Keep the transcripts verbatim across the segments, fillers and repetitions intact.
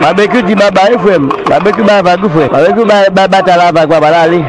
Babekyou di babay wi, frè m. Babekyou bay vag wi, frè. Babekyou bay, bay batay la vag, papa, l ale.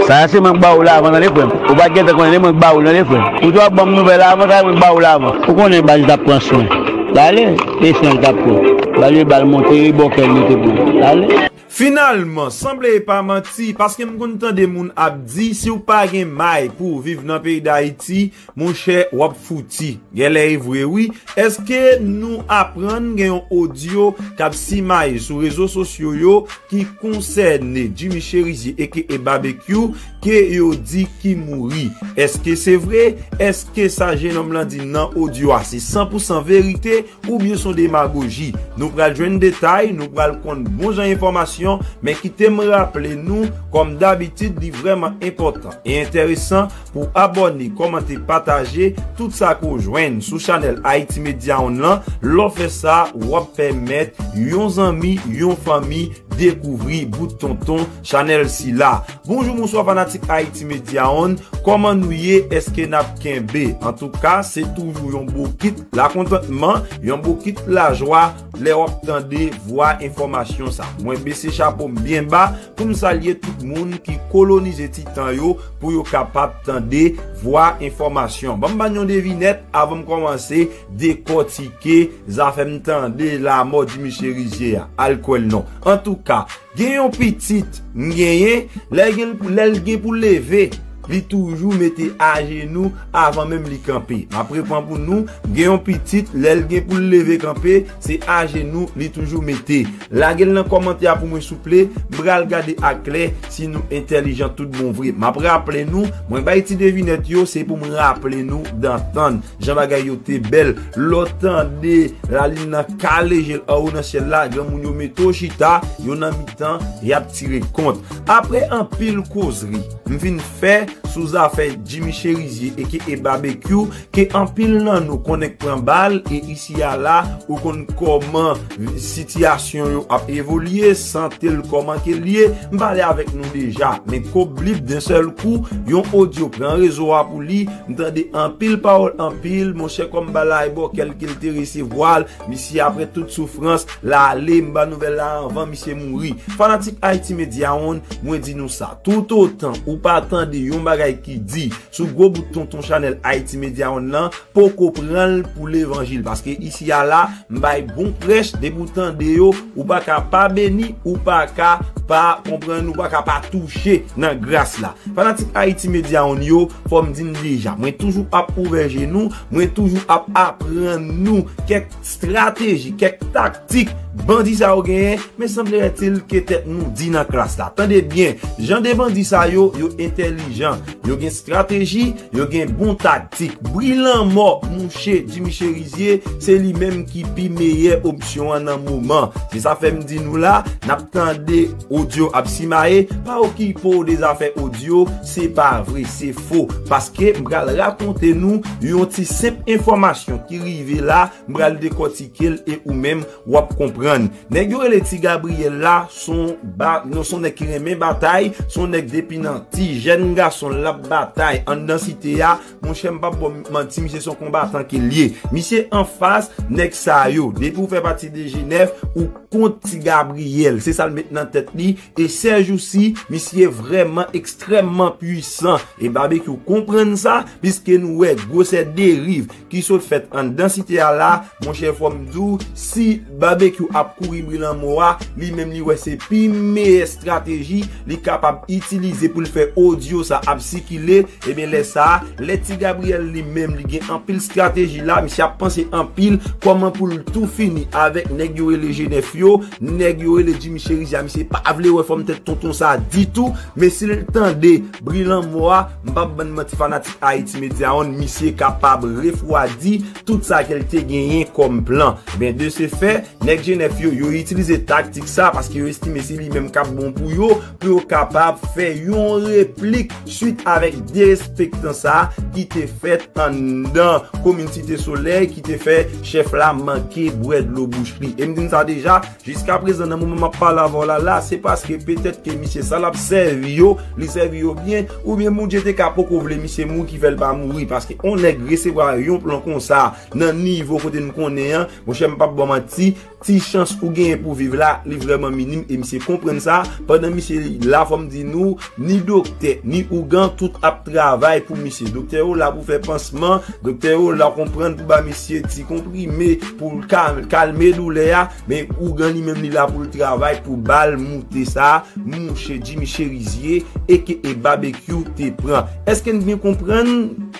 Sa a se mwen k ba w la avan, tande, frè m. Ou pa t gentan konnen, mwen k ba w, tande, frè m. Ou t ap ban m nouvèl la avan, sa a mwen k ba w la avan. Ou konnen baz t ap pran swen. L ale, e swen l t ap pran. Bal yo bal monte, e bòkè l mete pou l. L ale. Finalman, sanble e pa manti, paske m konn tande moun ap di, si w pa gen may pou w viv nan peyi Dayiti, monchè, w ap fouti. Genlè e vre wi. Èske nou aprann gen yon odyo k ap simaye sou rezo sosyo yo ki konsène Jimmy Cherizier aka Babekyou ke yo di ki mouri? Èske se vre? Èske sa jenòm lan di nan odyo a se san pou san verite oubyen se yon demagoji? Nou pral jwenn detay, nou pral konn bon jan enfòmasyon, men kite m raple nou, kòm dabitid, li vrèman enpòtan e enteresan pou w abòne, kòmante, pataje tout sa ke w jwenn sou chanèl Haiti Media One lan. Lè w fè sa, w ap pèmèt yon zanmi, yon fanmi dekouvri bout tonton chanèl sila. Bonjou, bonswa fanatik Haiti Media One. Kòman nou ye? Èske n ap kenbe? Antouka, se toujou yon bokit lakontantman, yon bokit lajwa lè w ap tande vwa enfòmasyon sa. Mwen bese chapo m byen ba pou m salye tout moun ki kolonize ti tan yo pou yo kapab tande vwa enfòmasyon. Ban m ba n yon devinèt avan m kòmanse dekòtike zafè m tande lanmò Jimmy Cherizier a. Al kwè l non. Antouka, gen yon pitit m genyen, lè gen, lè l gen pou leve, li toujou mete ajenou avan menm li kanpe. M ap reprann pou nou, gen yon pitit, lè l gen pou l leve kanpe, se ajenou li toujou mete. Lage l nan kòmantè a pou mwen souple, m pral gade aklè si nou entèlijan tout bon vre. M ap raple nou, mwen bay ti devinèt yo, se pou m raple nou dantan jan bagay yo te bèl. Lè w tande lalin nan kale je l anwo nan syèl la, granmoun yo mete w chita, yo nan mitan, y ap tire kont. Apre anpil kozri m fin fè sou zafè Jimmy Cherizier aka Babekyou, ke anpil nan nou konnen k pran bal, e isi a la, ou konn kòman sitiyasyon yo ap evolye, sante l kòman ke l ye, m pale avèk nou deja. Men kòb blip, d'un sèl kou, yon odyo pran rezo a pou li, m tande anpil pawòl anpil, monchè, kòm bal la e bòkè l ke l te resevwa l, misye apre tout soufrans, l ale, m ba nouvèl la anvan misye mouri. Fanatik Haiti Media One, mwen di nou sa, toutotan ou pa tande yon bagay ki di sou gwo bout tonton chanèl Haiti Media One lan, poko pran l pou levanjil, paske isi a la, m bay bon prèch, depi w tande yo, ou pa ka pa beni, ou pa ka pa konprann, ou pa ka pa touche nan gras la. Fanatik Haiti Media One yo, fò m di n deja, mwen toujou ap ouvè je nou, mwen toujou ap aprann nou kèk estrateji, kèk taktik bandi sa yo genyen, men sanblèrètil ke tèt nou di nan klas la. Tande byen, jan de bandi sa yo, yo entèlijan, yo gen estrateji, yo gen bon taktik. Bri lanmò mouche Jimmy Cherizier, se li menm ki pi meyè opsyon an nan moman. Se sa fè m di nou la, n ap tande odyo ap simaye, pa okipe w de zafè odyo, se pa vre, se fo. Paske m pral rakonte nou yon ti senp enfòmasyon ki rive la, m pral dekòtike l e ou menm w ap konprann. Nèg yo rele Ti Gabriel la, se yon ba-, non, se yon nèg ki renmen batay, se yon nèg depi nan ti jèn gason l ap batay anndan site a. Monchè, m p ap ba w manti, misye se yon konbatan ke l ye. Misye anfas nèg sa yo. Depi w fè pati de G nèf, ou kont Ti Gabriel. Se sa l met nan tèt li. E sèjousi, misye vrèman ekstrèmman pwisan. E Babekyou konprann sa, piske nou wè gwosè deriv ki sot fèt anndan site a la, monchè, fò m di w, si Babekyou ap kouri bri lanmò a, li menm li wè se pi meyè estrateji li kapab itilize pou l fè odyo sa ap sikile, ebyen lè sa a, lè Ti Gabriel li menm li gen anpil estrateji la, misye ap panse anpil kòman pou l tou fini avèk nèg yo rele G nèf yo, nèg yo rele Jimmy Cherizier a, misye pa vle wè fòm tèt tonton sa a ditou, men si l tande bri lanmò a, m p ap ban n manti fanatik Haiti Media One, misye kapab refwadi tout sa ke l te genyen kòm plan. Ebyen, de se fè, nèg G nèf yo, yo itilize taktik sa, paske yo estime se li menm k ap bon pou yo, pou yo kapab fè yon replik swit avèk derespektan sa ki te fèt anndan komin Site Solèy, ki te fè chèf la manke bwè dlo bouch li. E m di n sa deja, jiskaprezan, nan moman m ap pale avè w la, la, se paske petèt ke misye sa l ap sèvi yo, li sèvi yo byen, oubyen Bondye te ka poko vle misye mouri ki fè l pa mouri, paske on nèg resevwa yon plan konsa nan nivo kote n konnen an, monchè, m p ap ba w manti, ti chans ou genyen pou viv la, li vrèman minim, e misye konprann sa. Pandan misye la, fò m di nou, ni doktè, ni ougan, tout ap travay pou misye. Doktè yo la pou fè pansman, doktè yo la konprann pou ba misye ti konprime, pou l ka-, kalme doulè a, men ougan li menm li la pou l travay, pou ba l moute sa, mouche Jimmy Cherizier, aka Babekyou te pran. Èske n byen konprann?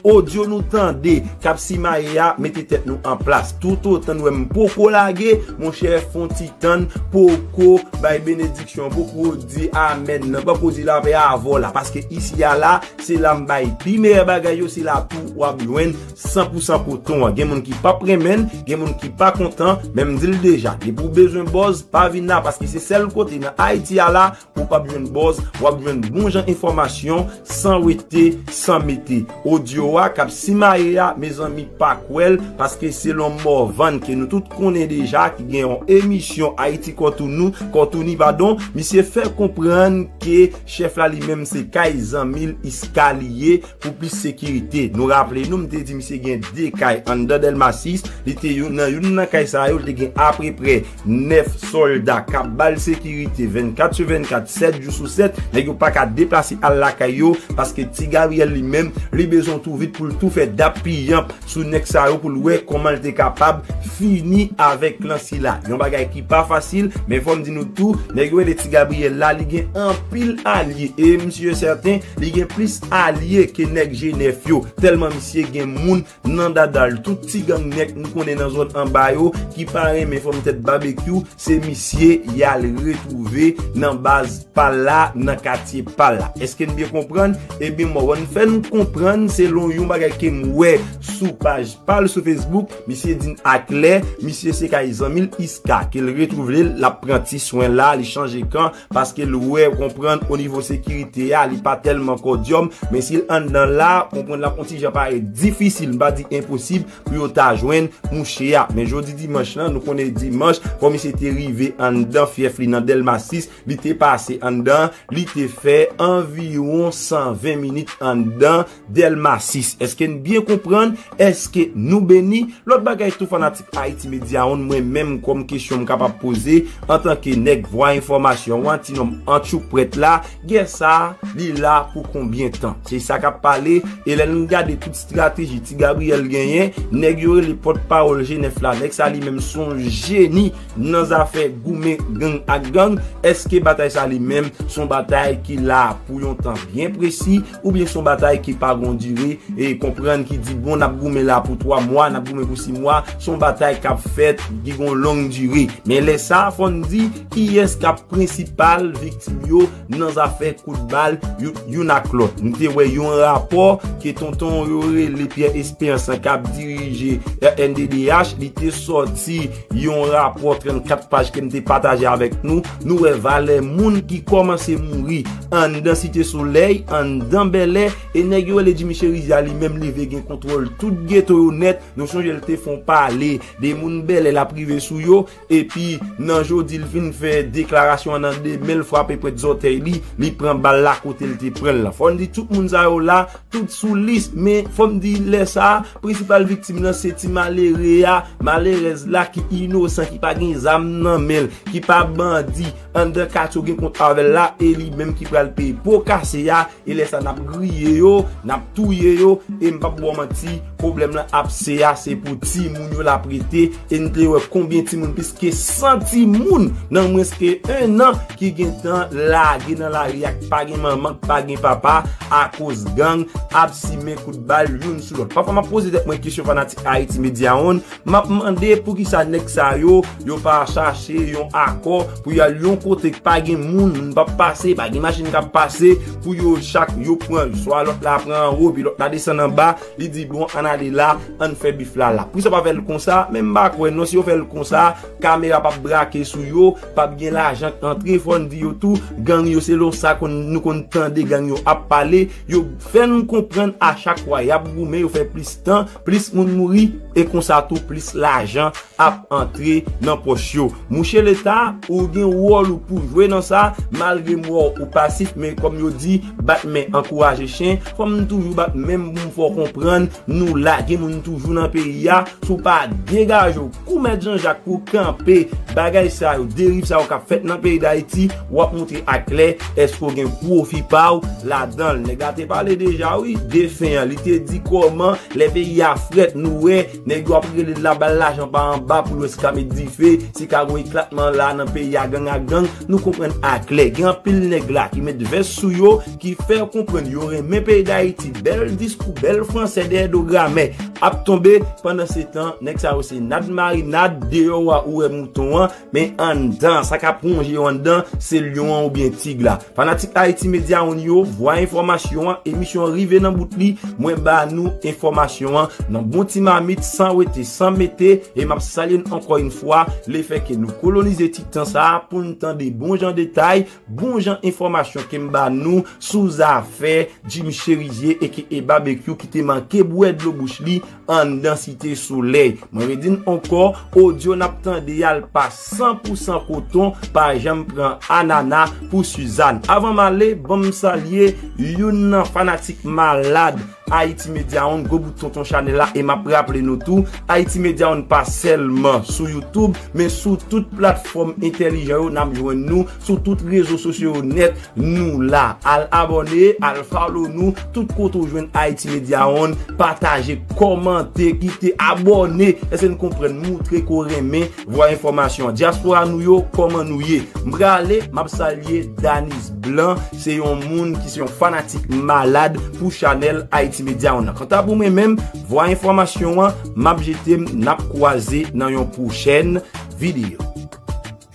Odyo nou tande k ap simaye a, mete tèt nou an plas. Toutotan nou wè m poko lage, monchè, fon ti tann, poko bay benediksyon, poko di amèn nan, poko di lapè avè w la. Paske isi a la, se la m bay pi meyè bagay yo, se la tou w ap jwenn san pou san koton an. Gen moun ki p ap renmen l, gen moun ki pa kontan, men m di l deja, depi w bezwen buzz, pa vin la, paske se sèl kote nan Ayiti a la, ou p ap jwenn buzz, w ap jwenn bon jan enfòmasyon, san wete, san mete. Odyo a k ap simaye a, mezanmi, pa kwè l, paske selon Morvan, ke nou tout konnen deja, ki gen yon emisyon Ayiti Kòtounou, Kòtouni, padon, misye fè konprann ke chèf la li menm se kay zanmi l Iska li ye, pou plis sekirite. Nou raple nou, m te di misye gen de kay anndan Dèlma sis, li te youn nan youn nan kay sa yo, li te gen apeprè nèf sòlda k ap ba l sekirite vennkat sou vennkat, sèt jou sou sèt, nèg yo pa ka deplase al lakay yo, paske Ti Gabriel li menm, li bezwen tou vit pou l tou fè dap piyanp sou nèg sa yo pou l wè kòman l te kapab fini avèk klan sila. Yon bagay ki pa fasil, men fò m di nou tou, nèg yo rele Ti Gabriel la, li gen anpil alye. E m si e sèten, li gen plis alye ke nèg G nèf yo. Tèlman misye gen moun nan dada l. Tout ti gang nèg nou konnen nan zòn anba yo ki pa renmen fòm tèt Babekyou, se misye y al retwouve nan baz pa l la, nan katye pa l la. Èske n byen konprann? Ebyen, Morvan fè n konprann selon yon bagay ke m wè sou paj pa l sou Facebook, misye di n aklè, misye se kay zanmi l Iska, ke l retwouve l, l ap pran ti swen la, li chanje kan, paske l wè, konprann, o nivo sekirite a, li pa tèlman kòdyòm, men si l anndan la, konprann, l ap yon ti jan parèt difisil, m pa di enposib, pou yo ta jwenn mouche a. Men jodi dimanch lan, nou konnen dimanch, fò misye te rive anndan fyèf li nan Dèlma sis, li te pase anndan, li te fè anviwon san ven minit anndan Dèlma sis. Èske n byen konprann? Èske nou beni? Lòt bagay tou, fanatik Haiti Media One, mwen menm kòm kesyon m kapab poze, antanke nèg vwa enfòmasyon an, ti nonm antchouprèt la, gè sa a, li la pou konbyen tan? Se sa k ap pale, e lè n gade tout estrateji Ti Gabriel genyen, nèg yo rele pòtpawòl G nèf la, nèg sa li menm se yon jeni nan zafè goumen gang ak gang. Èske batay sa li menm se yon batay ki la pou yon tan byen presi, oubyen se yon batay ki pa gon dire, e konprann ki di, bon, n ap goumen la pou twa mwa, n ap goumen pou sis mwa, se yon batay k ap fèt, ki gon long dire. Men lè sa, fò n di, kiyès k ap prensipal viktim yo nan zafè kout bal yo-, youn ak lòt? Nou te wè yon rapò ke tonton yo rele Pierre Espérance lan k ap dirije R N D D H, li te sòti yon rapò trannkat paj ke m te pataje avèk nou. Nou wè valè moun ki kòmanse mouri anndan Site Solèy, anndan Bèlè, e nèg yo rele Jimmy Cherizier a li menm leve gen kontwòl tout geto yo nèt. Nou sonje l te fè yon pale de moun Bèlè l ap rive sou yo, epi nan jodi l fin fè deklarasyon an, nan demen l frape pwent zòtèy li, li pran bal la kote l te pran l lan. Fò n di tout moun sa yo la, tout sou lis, men fò m di lè sa a, prensipal viktim nan se ti malere a, malerèz la ki inosan, ki pa gen zam nan men l, ki pa bandi, anndan katye w gen kont avè l la, e li menm ki pral peye po kase a, e lè sa n ap griye yo, n ap touye yo, e m p ap ba w manti, pwoblèm lan ap se a, se pou timoun yo l ap rete, e n te wè konbyen timoun, plis ke san timoun nan mwens ke en an ki gentan lage nan lari a, k pa gen manman, k pa gen papa, akoz gang ap simen kout bal youn sou lòt. Pafwa m ap poze tèt mwen kesyon, fanatik Haiti Media One, m ap mande poukisa nèg sa yo, yo pa chache yon akò pou y al yon kote k pa gen moun, moun p ap pase, pa gen machin k ap pase, pou yo chak yo pran, swa lòt la pran anwo, pi lòt la desann anba, li di, bon, ann ale la, ann fè bif la la. Poukisa yo pa fè l konsa? Men m pa kwè non, si yo fè l konsa, kamera p ap brake sou yo, p ap gen lajan k antre, fò n di yo tou, gang yo, selon sa konn, nou konn tande gang yo ap pale, yo fè n konprann a chak fwa y ap goumen, yo fè plis tan, plis moun mouri, e konsa tou plis lajan ap antre nan pòch yo. Mouche Leta, ou gen wòl ou pou jwe nan sa, malgre m wè w ou pasif, men kòm yo di, bat men ankouraje chen, fò m toujou bat men m pou m fè w konprann nou la, gen moun toujou nan peyi a. Si w pa degaje w kou Mèt Jan Jak pou kanpe bagay sa yo, deriv sa yo k ap fèt nan peyi Dayiti, w ap montre aklè èske w gen pwofi pa w ladan l. Nèg la te pale deja, wi, defen an. Li te di kòman lè peyi a frèt, nou wè, nèg yo ap rele l la, ba l lajan pa anba pou l wè si l ka met dife, si ka gon eklatman la nan peyi a, gang ak gang. Nou konprann aklè. Gen anpil nèg la ki met vès sou yo, ki fè yo konprann yo renmen peyi Dayiti. Bèl diskou, bèl fransè dèyè do gramè ap tonbe. Pandansetan, nèg sa yo se nad marinad, deyò a ou wè mouton an, men anndan, sa k ap wonje yo anndan, se lyon an oubyen tig la. Fanatik Haiti Media One yo, Vwa Enfòmasyon an, emisyon an rive nan bout li, mwen ba nou enfòmasyon an nan bon ti mamit, san wete, san mete, e m ap salye n ankò yon fwa, lefètke nou kolonize ti tan sa a pou n tande bon jan detay, bon jan enfòmasyon ke m ba nou sou zafè Jimmy Chérizier aka Barbecue ki te manke bwè dlo bouch li anndan Site Solèy. Mwen redi n ankò, odyo n ap tande a l pa san pou san koton, pa janm pran anana pou Suzanne. Avan m ale, ban m salye youn nan fanatik malad Haiti Media One, gwo bout tonton chanèl la, e m ap raple nou tou, Haiti Media One pa sèlman sou YouTube, men sou tout platfòm entèlijan yo, n ap jwenn nou, sou tout rezo sosyo yo nèt, nou la. Al abòne, al follow nou, tout kote w jwenn Haiti Media One, pataje, kòmante, kite, abòne, èske n konprann, moutre ke w renmen Vwa Enfòmasyon an. Dyaspora nou yo, kòman nou ye? M prale, m ap salye Danis Blanc, se yon moun ki se yon fanatik malad pou chanèl Haiti Media One nan. Kanta pou mwen menm, Vwa Enfòmasyon an, m ap jete m, n ap kwaze nan yon pwochèn videyo.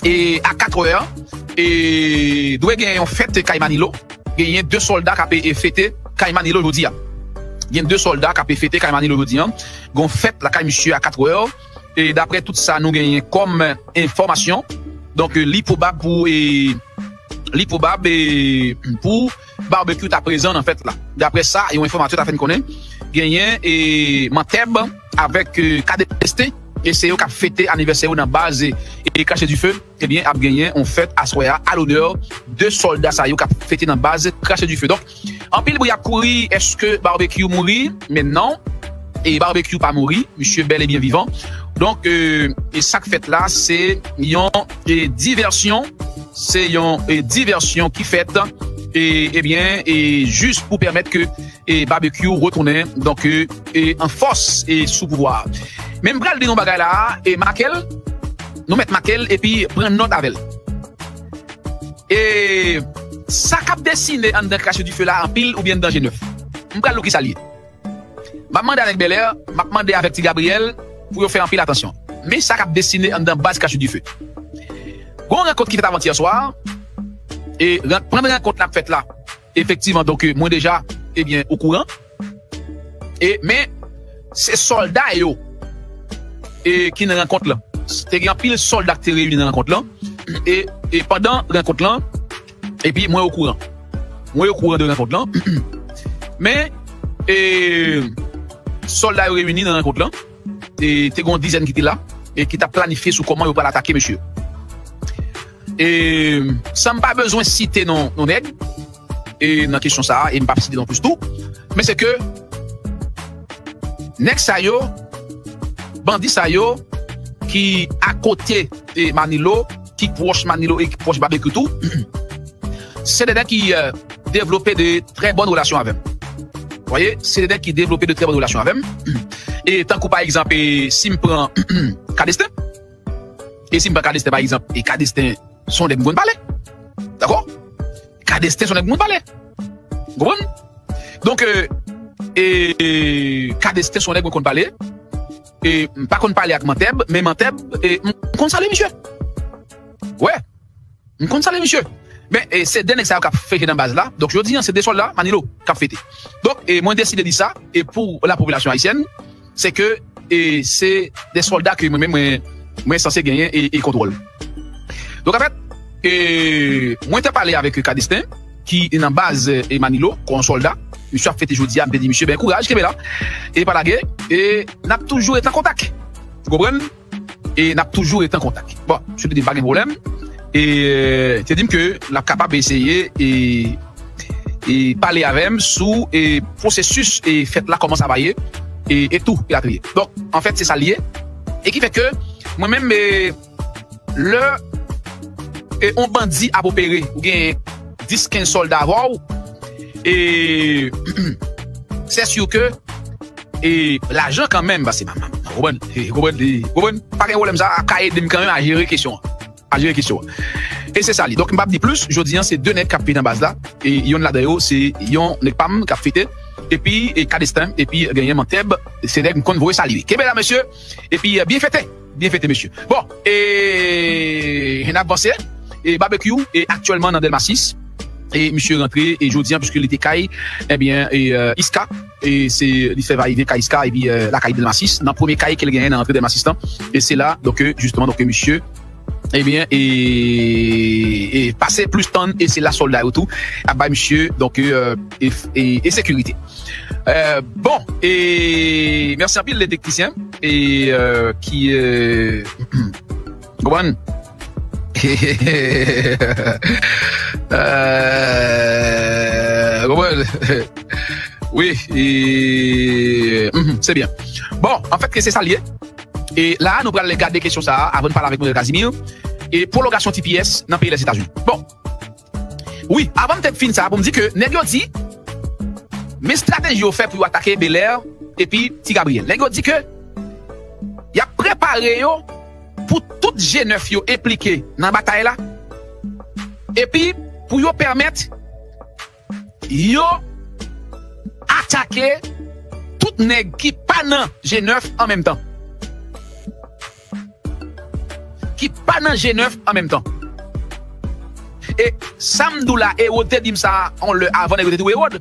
E a katrè, e dwe gen yon fèt kay Manilo. Genyen de sòlda k ap, e, fete kay Manilo jodi a. Gen de sòlda k ap, e, fete kay Manilo jodi a. Gon fèt lakay misye a katrè. E daprè tout sa nou genyen kòm enfòmasyon, donk, e, li pwobab pou, e, li pwobab, e, pou Barbecue ta prezan nan fèt la. Daprè sa yon enfòmatè ta fè n konnen, genyen, e, Mantèb avèk, e, Kadesten, e se yo k ap fete anivèsè yo nan baz, e, e Krache Dife. Ebyen, ap genyen yon fèt aswè a, a lonè de sòlda sa yo k ap fete nan baz Krache Dife. Donk, anpil bri ap kouri, èske Barbecue mouri? Men non. E Barbecue pa mouri, misye bèl e byen vivan. Donk, e, e sa k fèt la, se yon, e, divèsyon, se yon, e, divèsyon ki fèt, e, ebyen, e jis pou pèmèt ke, e, Barbecue retounen, donk, e, e, an fòs, e, sou pouvwa a. Men m pral di nou bagay la, e make l, nou mèt make l, epi pran nòt avè l. E sa k ap desine anndan Krache Dife la anpil oubyen anndan G nèf? M pral di w kisa l ye. M ap mande avèk Bèlè, m ap mande avèk Ti Gabriyèl pou yo fè anpil atansyon. Men sa k ap desine anndan baz Krache Dife. Gon rankont ki fèt avantyè swa, e ran-, pandan rankont la ap fèt la, efektivman, donk, mwen deja, ebyen, okouran. E, men, se sòlda yo, e, ki nan rankont lan. Te gen anpil sòlda ki te reyini nan rankont lan. E, e pandan rankont lan, epi mwen okouran. Mwen okouran de rankont lan. Men, e, sòlda yo reyini nan rankont lan. E, te gen yon dizèn ki te la, e ki t ap planifye sou kòman yo pral atake mesye yo. E, san m pa bezwen site non, non nèg, e nan kesyon sa a, e m p ap site non plis tou, men se ke nèg sa yo, bandi sa yo, ki akote, e, Manilo, ki pwòch Manilo e ki pwòch Babekyou tou, se de nèg ki, e, devlope de trè bòn relasyon avè m. Voyez, se de nèg ki devlope de trè bòn relasyon avè m. E tankou pa egzanp, e, si m pran Kadesten, e si m pran Kadesten pa egzanp, e Kadesten se yon nèg m konn pale. Dakò? Kadesten se yon nèg m konn pale. Ou konprann? Donk, e, e, Kadesten se yon nèg mwen konn pale. E m pa konn pale ak Mantèb, men Mantèb, e, m konn salye misye. Wè. M konn salye misye. Men, e, se de nèg sa yo k ap fete nan baz la. Donk, jodi a, se de sòlda Manilo k ap fete. Donk, e, mwen deside di sa, e pou lapopilasyon ayisyèn, se ke, e, se de sòlda ke mwen menm, mwen, mwen sanse genyen e, e kontwòl. Donk, anfèt, e, mwen te pale avèk Kadesten, ki nan baz, e, Manilo, kon sòlda. Misye ap fete jodi a, m te di, "Misye, ben, kouraj, kenbe la. E pa lage, e n ap toujou rete an kontak." Ou konprann? E n ap toujou rete an kontak. Bon, misye te di m pa gen pwoblèm. E, e, te di m ke l ap kapab eseye e, e pale avè m sou, e, pwosesis, e, fèt la, kòman sa va ye. e, e tou, elatriye. Donk, anfèt, se sa l ye. E ki fè ke, mwen menm, e, lè, e, yon bandi ap opere, ou gen dis, kenz sòlda avè w, e, c'est sûr que, e, lajan kanmenm, paske, m, m, m, konprann, e, konprann, e, konprann, pa gen pwoblèm, sa ka ede m kanmenm a jere kesyon an. A jere kesyon an. E se sa li. Donk, m p ap di plis. Jodi an, se de nèg k ap fete nan baz la. E yonn ladan yo, se yon nèg pa m k ap fete. Epi, e Kadestin, epi genyen Mantèb, se nèg m konn voye salye. Kenbe la, mesye. Epi, e, byen fete. Byen fete, mesye. Bon, e, n ap vanse. E Babekyou, e aktyèlman nan Dèlma sis. E misye rantre, e jodi an, piske li te kay, ebyen, e, e, Iska, e se, li fè vayevyen kay Iska, epi, e, lakay Dèlma sis, nan premye kay ke l genyen nan rantre Dèlma sis lan. E se la, donk, e, jisteman, donk, e, misye, ebyen, e, e pase plis tan, e se la sòlda yo tou ap bay misye, donk, e, e, e, e sekirite. E, bon, e mèsi anpil, le teknisyen, e, e, ki, e, konprann? Euh, konprann? Wi, e, mhm, se byen. Bon, anfèt, ke se sa l ye. E la, nou pral gade kesyon sa a avan n pale avèk Monsè Casimir. E pwolongasyon T P S nan peyi Lèzetazini. Bon, wi, avan m te fin sa, pou m di ke nèg yo di, men estrateji yo fè pou yo atake Belair epi Ti Gabriel. Nèg yo di ke y ap prepare yo pou tout G nèf yo enplike nan batay la, epi pou yo pèmèt yo atake tout nèg ki pa nan G nèf an menm tan. Ki pa nan G nèf an menm tan. E sa m di w la, Ewod te di m sa yon lè avan nèg yo te touye Ewod.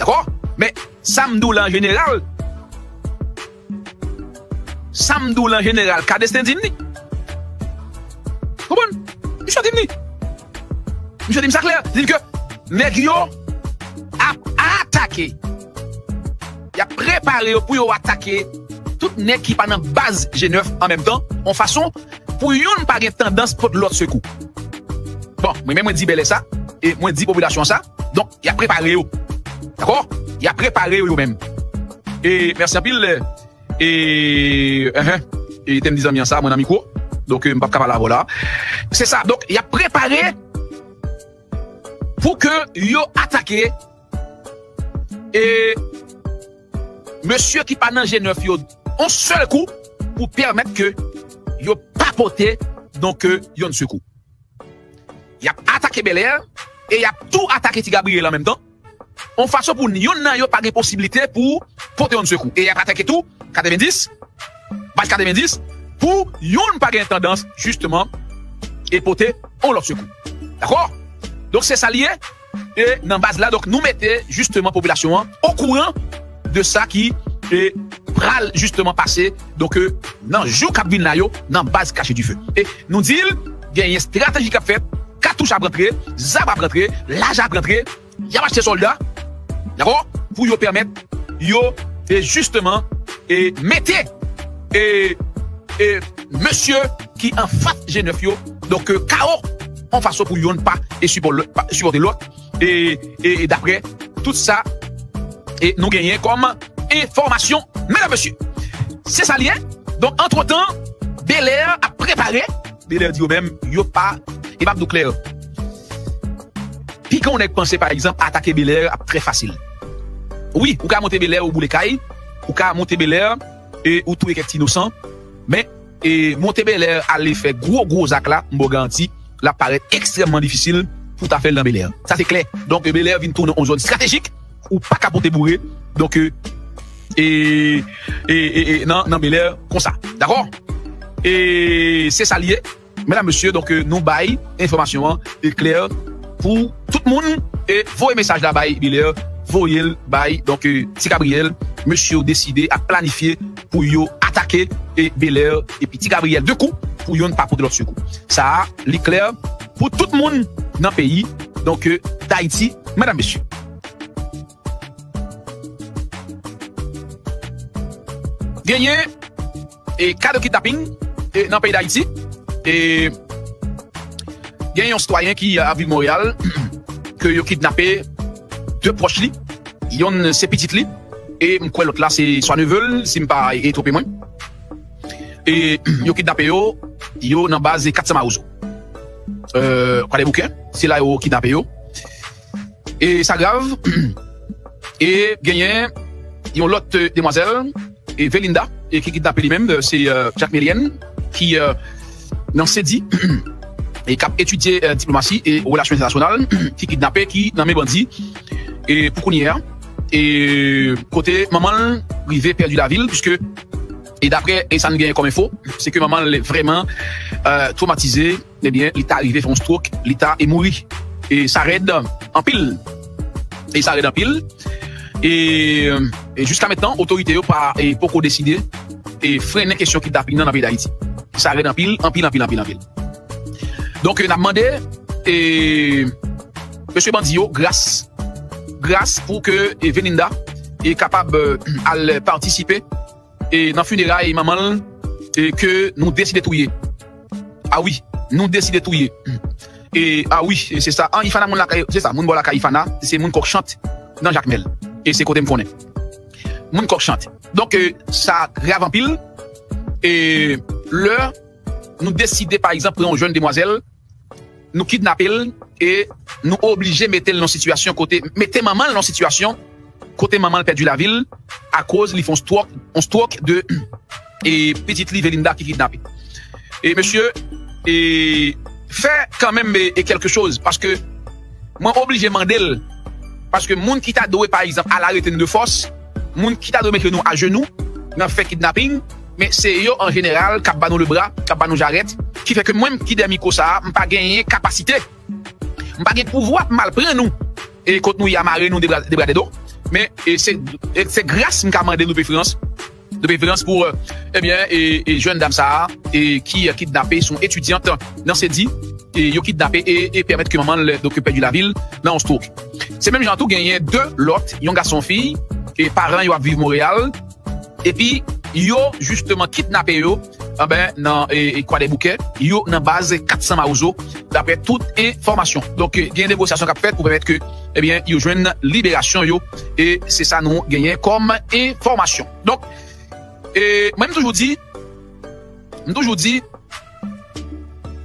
Dakò? Men sa m di w la an jeneral, sa m di w la an jeneral, Kadestin di m li. Konprann? Misye di m li. Misye di m sa klè. Di m ke nèg yo ap atake. Y ap prepare yo pou yo atake tout nèg ki pa nan baz G nèf an menm tan, yon fason pou youn pa gen tandans pot lòt sekou. Bon, mwen menm mwen di Bèlè sa, e mwen di popilasyon an sa, donk, y ap prepare yo. Dakò? Y ap prepare yo, yo menm. E mèsi anpil, e, enhen, e te m di zanmi an sa, mwen nan mikwo, donk, e, m p ap ka pale avè w la. Se sa, donk, y ap prepare pou ke yo atake, e, mesye ki pa nan G nèf yo, yon sèl kou, pou pèmèt ke yo pa pote, donk, e, yon sekou. Y ap atake Bèlè, e y ap tou atake Ti Gabriyèl an menm tan. Yon fason pou youn nan yo pa gen posiblite pou pote yon sekou. E y ap atake tou katrevenndis, baz katrevenndis, pou youn pa gen tandans, jisteman, e pote yon lòt sekou. Dakò? Donk, se sa l ye, e nan baz la, donk, nou mete, jisteman, popilasyon an okouran de sa ki, e, pral, jisteman, pase, donk, e, nan jou k ap vin la yo, nan baz Caché du Feu. E nou di l, genyen estrateji k ap fèt, katouch ap rantre, zam ap rantre, laj ap rantre, y ap achte sòlda, dakò, pou yo pèmèt yo, e, jisteman, e, mete, e, e, mesye ki anfas G nèf yo, donk, e, kawo, yon fason pou youn pa, e, sipò-, pa sipòte lòt, e, e, e daprè tout sa, e nou genyen kòm enfòmasyon, medam, mesye. Se sa l ye. Donk, antretan, Bèlè ap prepare, Bèlè di yo menm, yo pa, e m ap di w klè, piga yon nèg panse, pa egzanp, atake Bèlè ap trè fasil. Wi, ou ka monte Bèlè, ou boule kay, ou ka monte Bèlè, e ou touye kèk ti inosan, men, e monte Bèlè, ale fè gwo, gwo zak la, m ba w garanti, l ap parèt ekstrèmman difisil pou w ta fè l nan Bèlè. Sa se klè. Donk, Bèlè vin tounen yon zòn estratejik, ou pa ka pote boure. Donk, e, e, e, e, e, nan, nan Bèlè konsa. Dakò? E se sa l ye. Medam, mesye, donk, e, nou bay enfòmasyon an e klè pou tout moun, e voye mesaj la bay Bèlè, voye l bay, donk, e, Ti Gabriyèl, mesye yo deside ak planifye pou yo atake, e, Bèlè epi Ti Gabriyèl de kou pou youn pa pote lòt sekou. Sa a, li klè pou tout moun nan peyi, donk, e, Dayiti, medam, mesye. Genyen, e, ka de kidnaping, e, nan peyi Dayiti. E, genyen yon sitwayen ki ap viv Monreyal, ke yo kidnape de pwòch li. Yonn se pitit li, E m kwè lòt la se swa neve l, si m pa e twonpe mwen. E yo kidnape yo, yo nan baz kat san Mawozo. Euh, Kwadèboukè, se la yo kidnape yo. E sa grav. E genyen yon lòt, euh, demwazèl, e Velinda, e ki kidnape li menm, euh, se, euh, Jakmelyèn, ki, euh, nan Sedi, e k ap etidye, euh, diplomasi e relasyon entènasyonal, ki kidnape, ki nan men bandi, e pou kounye a, e kote manman l rive pèdi lavi l, piske, e daprè, e sa n genyen kòm enfo, se ke manman l vrèman, euh, twomatize, ebyen, li ta rive fè yon stroke, li ta e mouri. E sa rèd anpil. E sa rèd anpil. E, e jiska mentnan, otorite yo pa, e poko deside, e frennen kesyon kidnaping nan nan peyi Dayiti. Sa rèd anpil, anpil, anpil, anpil, anpil. Donk, e n ap mande, e mesye bandi yo, gras. Gras pou ke, e Velinda, e kapab, euh, al patisipe, e nan fineray manman l, e ke nou deside touye. A wi, nou deside touye. E, a wi, e se sa. An, Ifana, moun lakay, se sa, moun bò lakay Ifana, se moun Kòkchant nan Jakmèl. E se kote m konnen. Moun Kòkchant. Donk, e, sa grav anpil. E lè nou deside, pa egzanp, pran yon jèn demwazèl, nou kidnape l e nou oblije mete l nan sitiyasyon kote, mete manman l nan sitiyasyon kote manman l pèdi lavi l akoz li fè yon stroke, yon stroke de, e pitit li Velinda ki kidnape. E mesye, e fè kanmenm, e, e kèlke choz, paske mwen oblije mande l, paske moun ki ta dwe, pa egzanp, al arete n de fòs, moun ki ta dwe mete nou ajenou nan fè kidnaping, men se yo an jeneral k ap ba nou lebra, k ap ba nou jarèt, ki fè ke mwen ki dèyè mikwo sa a, m pa genyen kapasite, m pa gen pouvwa pou m al pran nou e kot nou ye a, mare nou de bra, de bra de do. Men, e se, e se gras m ka mande nou preferans, de preferans pou, euh, ebyen, e, e jèn dam sa a, e ki, euh, kidnape, se yon etidyant nan Sedi, e yo kidnape e, e pèmèt ke manman l, donk, pèdi lavi l nan yon stroke. Se menm jan tou genyen de lòt, yon gason, yon fi, e paran yo ap viv Monreyal, epi yo jisteman kidnape yo, anben, nan, e, e Kwadèboukè, yo nan baz kat san Mawozo, daprè tout enfòmasyon. Donk, e, gen negosyasyon k ap fèt pou pèmèt ke, ebyen, yo jwenn liberasyon yo, e se sa nou genyen kòm enfòmasyon. Donk, e mwen, m toujou di, m toujou di,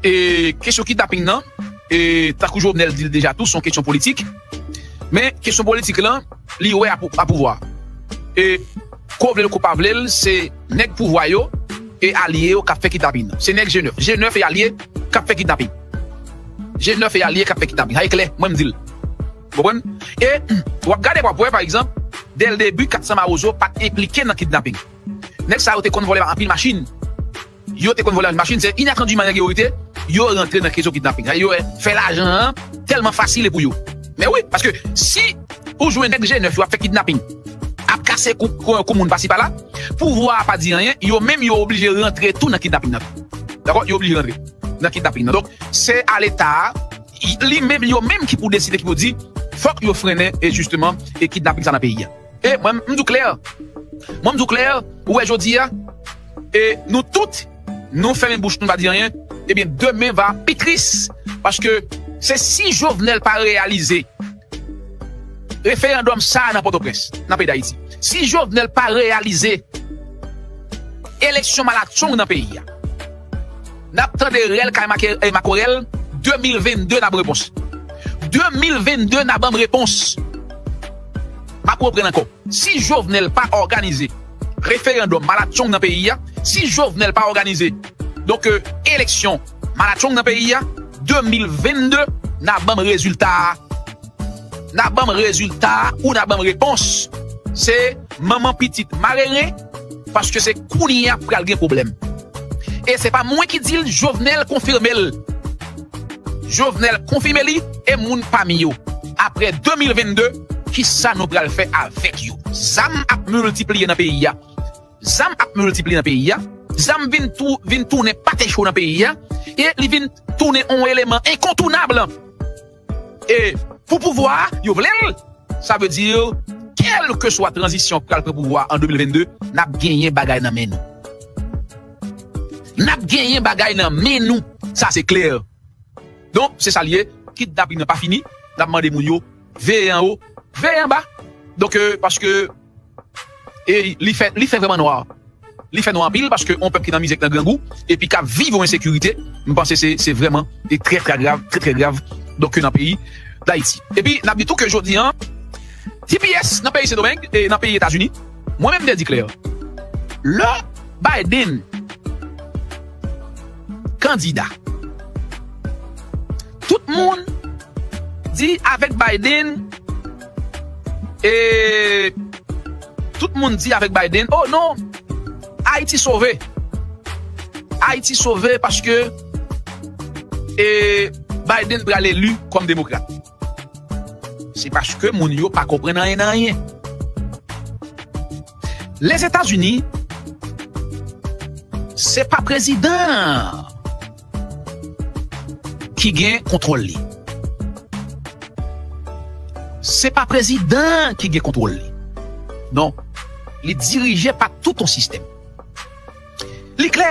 e kesyon kidnaping nan, e tankou Jovenel di l deja tou, se yon kesyon politik. Men kesyon politik lan, li wè a pou-, a pouvwa. E ko vle l, ko pa vle l, se nèg pouvwa yo e alye yo k ap fè kidnaping nan. Se nèg G nèf. G nèf e alye k ap fè kidnaping. G nèf e alye k ap fè kidnaping. Sa e klè, mwen m di l. Ou konprann? E w ap gade, w ap wè, pa egzanp, dès le début, kat san Mawozo pa t enplike nan kidnaping. Nèg sa yo te konn vòlè anpil machin. Yo te konn vòlè anpil machin, se inatandiment nèg yo rete, yo rantre nan kesyon kidnaping. Yo fè lajan an tèlman fasil pou yo. Men wi, paske si ou jwenn nèg G nèf yo ap fè kidnaping, ap kase kou, kou, kou moun pasi pala, pouvwa a pa di anyen, yo menm yo oblije rantre tou nan kidnaping nan. Dakò? Yo oblije rantre nan kidnaping nan. Donk, se a Leta a, li menm, yo menm ki pou deside, ki pou di, fòk yo frennen, e jisteman, e kidnaping sa nan peyi a. E mwen, m di w klè. Mwen, m di w klè, ou wè jodi a, e nou tout, nou fèmen bouch nou, pa di anyen, ebyen, demen va pi tris. Paske se si Jovenel pa reyalize referandòm sa a nan Pòtoprens, nan peyi Dayiti, si Jovenel pa reyalize eleksyon malatchong nan peyi a, n ap tande rèl kay make-, e, makorèl, de mil vennde n ap repons. De mil vennde n ap ban m repons. M ap reprann ankò. Si Jovenel pa òganize referandòm malatchong nan peyi a, si Jovenel pa òganize, donk, e, eleksyon malatchong nan peyi a, de mil vennde n ap ban m rezilta a. N ap ban m rezilta a ou n ap ban m repons. Se manman pitit mare ren, paske se kounye a pral gen pwoblèm. E se pa mwen ki di l, Jovenel konfime l. Jovenel konfime li e moun pami yo. Apre de mil vennde, kisa nou pral fè avèk yo? Zam ap miltipliye nan peyi a. Zam ap miltipliye nan peyi a. Zam vin tou-, vin tounen pate cho nan peyi a. E li vin tounen yon eleman enkontounab. E pou pouvwa a, yo vle l. Sa vle di, kèlkeswa tranzisyon k pral pran pouvwa an de mil vennde, n ap genyen bagay nan men nou. N ap genyen bagay nan men nou. Sa se klè. Donk, se sa l ye. Kidnaping nan pa fini. N ap mande moun yo veye anwo, veye anba. Donk, e, paske E li fè, li fè vrèman nwa. Li fè nwa anpil paske yon pèp ki nan mizè, ki nan grangou, epi k ap viv yon ensekirite, m panse se, se vrèman e trè, trè grav, trè, trè grav, donk, nan peyi Dayiti. Epi, n ap di tou ke jodi a, T P S nan peyi Sendomeng e nan peyi Etazini, mwen menm m te di klè, lè Biden kandida, tout moun di avèk Biden, e tout moun di avèk Biden, oh non, Ayiti sove. Ayiti sove paske, e, Biden pral eli kòm demokrat. Se paske moun yo pa konprann anyen nan anyen. Lèzetazini, se pa prezidan ki gen kontwòl li. Se pa prezidan ki gen kontwòl li. Non. Li dirije pa tout yon sistèm. Li klè.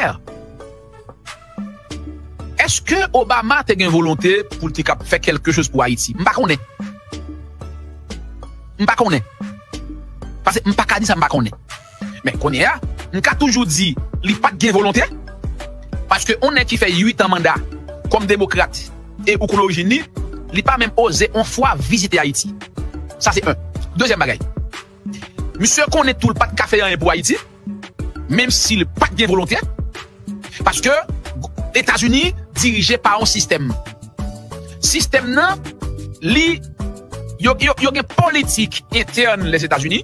Èske Obama te gen volonte pou l te kab fè kèlke choz pou Ayiti? M pa konnen. M pa konnen. Paske m pa ka di sa m pa konnen. Men kounye a, m ka toujou di li pa t gen volonte. Paske yon nèg ki fè uit an manda kòm demokrat e ou konnen orijin li, li pa menm oze yon fwa vizite Ayiti. Sa se yon. Dezyèm bagay, misye konnen tou l pa t ka fè anyen pou Ayiti, menm si li pa t gen volonte. Paske Etazini dirije pa yon sistèm. Sistèm nan, li, yo, yo, yo gen politik entèn Lèzetazini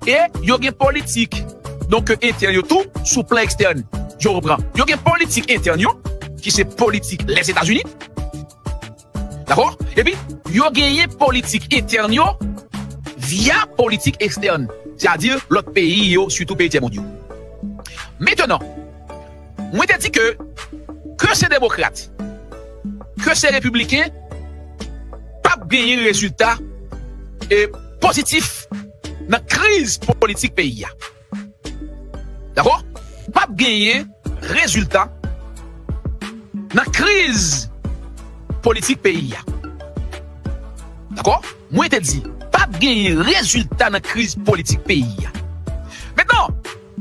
e yo gen politik, donk, entèn yo tou sou plan ekstèn. Je reprends. Yo gen politik entèn yo, ki se politik Lèzetazini. Dakò? Epi, yo genyen politik entèn yo via politik ekstèn, sètadi lòt peyi yo, sitou peyi tyèmond yo. Mentenan, mwen te di ke, ke se demokrat, ke se repibliken, p ap genyen rezilta, e, pozitif nan kriz politik peyi a. Dakò? P ap genyen rezilta nan kriz politik peyi a. Dakò? Mwen te di, p ap genyen rezilta nan kriz politik peyi a. Mentnan,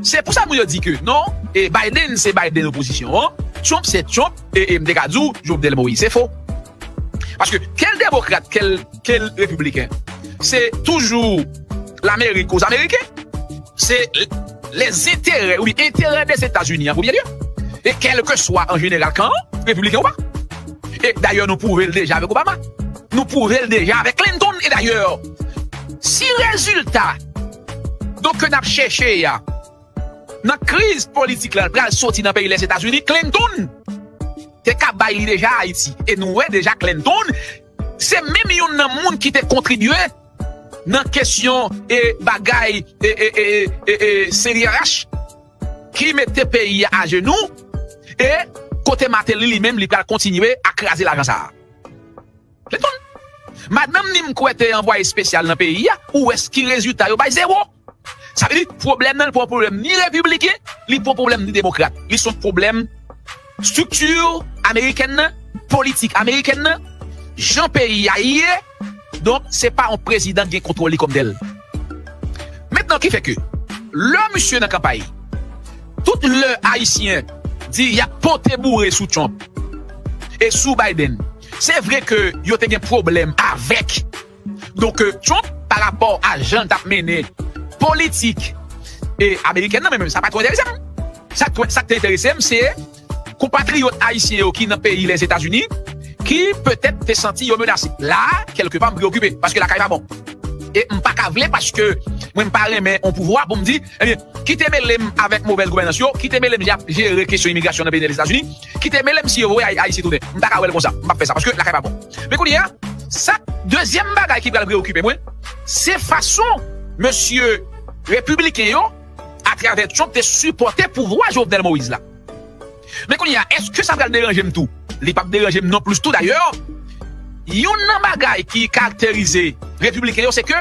se pou sa moun yo di ke non, e Biden se Biden opozisyon an, Trump se Trump, e, e m te ka di w, Jovenel Moïse se fo. Paske, kèl demokrat, kèl, kèl repibliken, se toujou Lamerik aux Américains. Se lèzenterè, oubyen enterè Dèzetazini an, premye lye. E kèlkeswa, an jeneral, kan an, repibliken ou pa. E dayè, nou pwouve l deja avèk Obama. Nou pwouve l deja avèk Clinton. E dayè, si rezilta, donk, ke n ap chèche a, nan kriz politik la, pral soti nan peyi Lèzetazini, Clinton te ka bay li deja Ayiti. E nou wè deja Clinton, se menm youn nan moun ki te kontribye nan kesyon e bagay e, e, e, e, e, C D R H ki mete peyi a ajenou e kote Martelly li menm li pral kontinye a kraze lajan sa a. Clinton. Madanm ni m kwè te anvwaye espesyal nan peyi a, ou wè ki rezilta yo bay, zewo. Sa vle di, pwoblèm nan, li pa yon pwoblèm ni repibliken, li pa yon pwoblèm ni demokrat. Li se yon pwoblèm estrikti amerikèn nan, politik amerikèn nan, jan peyi a ye. Donk, se pa yon prezidan ki gen kontwòl li kòm tèl. Mentnan, ki fè ke, lè misye nan kanpay, tout lè Ayisyen di y ap pote boure sou Trump e sou Biden, se vre ke yo te gen pwoblèm avèk, donk, Trump, pa rapò a jan l t ap mennen politik e amerikèn nan, men menm sa pa twò enterese m. Sa k twò, sa k te enterese m, se konpatriyòt ayisyen yo ki nan peyi Lèzetazini, ki petèt te santi yo menase. La a, kèlkepa, m preokipe, paske lakay pa bon. E m pa ka vle, paske mwen, m pa renmen yon pouvwa pou m di, ebyen, kite mele m avèk movèz gouvènans yo, kite mele m ap jere kesyon imigrasyon nan peyi Lèzetazini, kite mele m si yo voye Ay-, Ayisyen tounen. M pa ka wè l konsa. M p ap fè sa, paske lakay pa bon. Men kounye a, sa, dezyèm bagay ki pral preokipe mwen, se fason mesye repibliken yo, atravè Trump, te sipòte pouvwa Jovenel Moïse la. Men kounye a, èske sa pral deranje m tou? Li p ap deranje m non plis tou. Dayè, youn nan bagay ki karakterize repibliken yo, se ke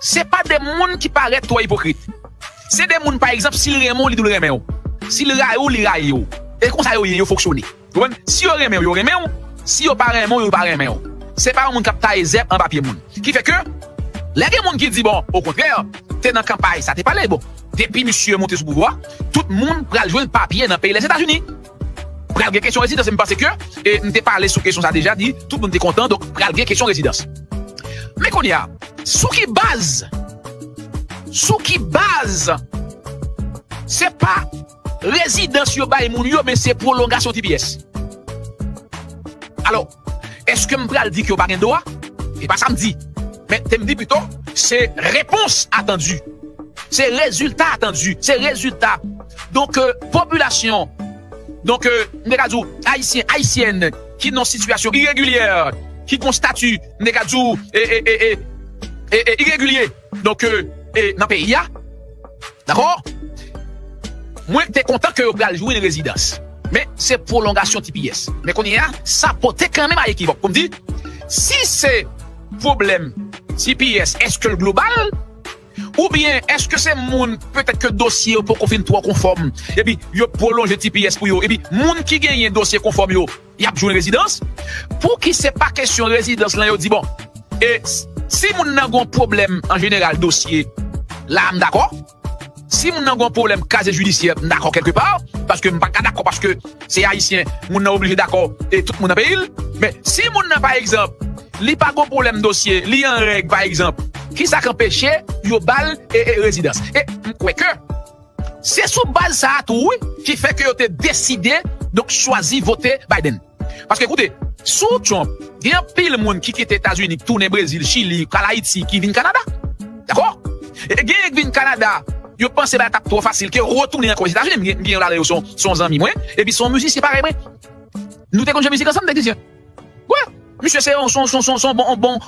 se pa de moun ki parèt twò ipokrit. Se de moun, pa egzanp, si l renmen w, li di w l renmen w. Si l rayi w, li rayi w. E konsa yo ye, yo fonksyone. Ou konprann? Si yo renmen w, yo renmen w. Si yo pa renmen w, yo pa renmen w. Se pa yon moun k ap taye zèb anba pye moun. Ki fè ke, lè gen moun ki di, bon, okontrè, te nan kanpay, sa te pale. Bon, depi misye monte sou pouvwa, tout moun pral jwenn papye nan peyi Lèzetazini. Pral gen kesyon rezidans, m panse ke, e m te pale sou kesyon sa deja, di tout moun te kontan, donk pral gen kesyon rezidans. Men kounye a, sou ki baz, sou ki baz, se pa rezidans yo bay moun yo, men se pwolongasyon T P S. Alò, èske m pral di ke yo pa gen dwa? E pa sa m di. Men te m di pito, se repons atandi. Se rezilta atandi. Se rezilta. Donk, euh, popilasyon, donk, euh, m te ka di w, ayisyen, ayisyèn ki nan sitiyasyon iregilyè, ki gon stati, m te ka di w, e, e, e, e, e, e, iregilye. Donk, euh, e, nan peyi a, dakò? Mwen te kontan ke yo pral jwenn rezidans. Men se pwolongasyon T P S. Men kounye a, sa pote kanmenm a ekivòk. Pou m di, si se pwoblèm T P S, èske l global? Oubyen èske se moun petèt ke dosye yo poko fin twò konfòm, epi yo pwolonje T P S pou yo, epi moun ki genyen dosye konfòm yo, y ap jwenn rezidans? Pouki se pa kesyon rezidans lan yo di, bon, e s- si moun nan gon pwoblèm an jeneral dosye, la m dakò. Si moun nan gon pwoblèm kaziye jidisyè, m dakò kèlkepa, paske m pa ka dakò paske se ayisyen, moun nan oblije dakò e tout moun nan peyi l. Men si moun nan, pa egzanp, li pa gon pwoblèm dosye, li an règ, pa egzanp, kisa k anpeche yo ba l e, e rezidans? E m kwè ke se sou baz sa a tou, wi, ki fè ke yo te deside, donk, chwazi vote Biden. Paske, koute, sou Trump, gen anpil moun ki kite Etazini, ki tounen Brezil, Chili, k al Ayiti, ki vin Kanada. Dakò? E gen ki vin Kanada, yo panse bagay t ap twò fasil, ke retounen ankò Ozetazini. M gen, m gen yon ladan yo, se yon, se yon zanmi mwen, epi se yon mizisyen parèy mwen. Nou te konn jwe mizik ansanm, teknisyen. Wi, misye se yon, se yon, se yon, se yon, se yon bon, bon,